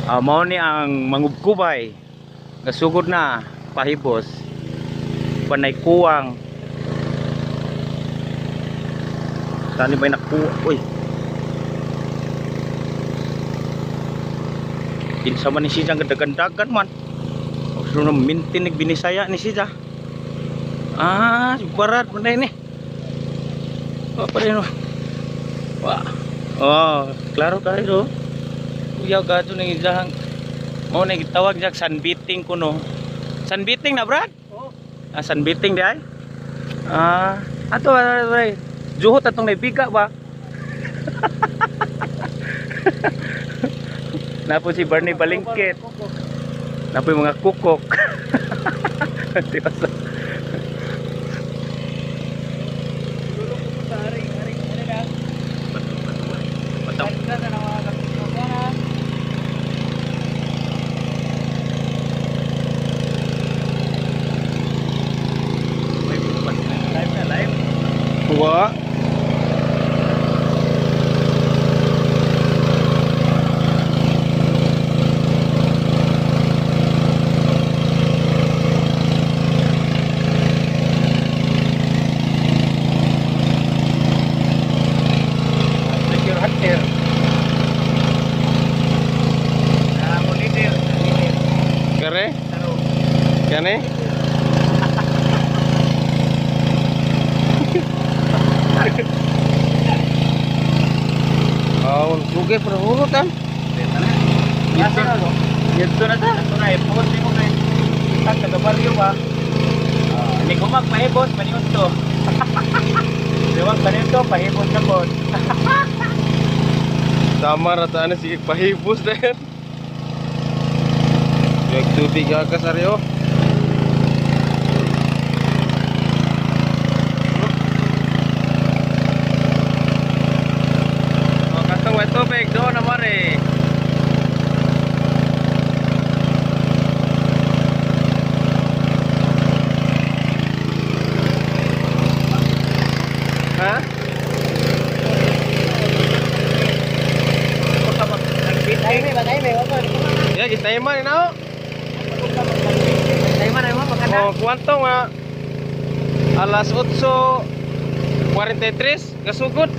Ah, mao ni ang mangubkubay. Gasugod na pahibos. Panay kuwang. Tani ba'y nakuha? Uy. Kinsa man ni siya ang dagan-dagan man. Gusto na mintin nagbinisaya ni siya. Ah, barat man na ini. Oh, pa rin. Oh. Wah. Oh, klaro kayo. Uyaw gato nang isang mo na gitawag jak sunbiting kuno. Sunbiting na, Brad? Oh. Ah, sunbiting di ay? Ah, ato ay. Juhot atong naibiga ba? Napo si Bernie Balingkit. Napo yung mga kukok. Di ba sa- Bato. Live na live. Wa. Treasure hunter. Ah, mo leader, leader. Kare? Ano? Kani? Oh, sugay pero hulot ah. Dito na to. Dito na ta. Dito na ipon nimo kay kitang taga baryo ba. Ah, ni kumag pahibos maniun to. Liwag maniun to pahibos na pod. Tama ra ta ani sige pahibos din. Yung tubig ka kasaryo. Oh, katong may tubig doon na mare. Ha? Ya, kita iman na. Oh, kuwanto nga alas 8:43 gasugod.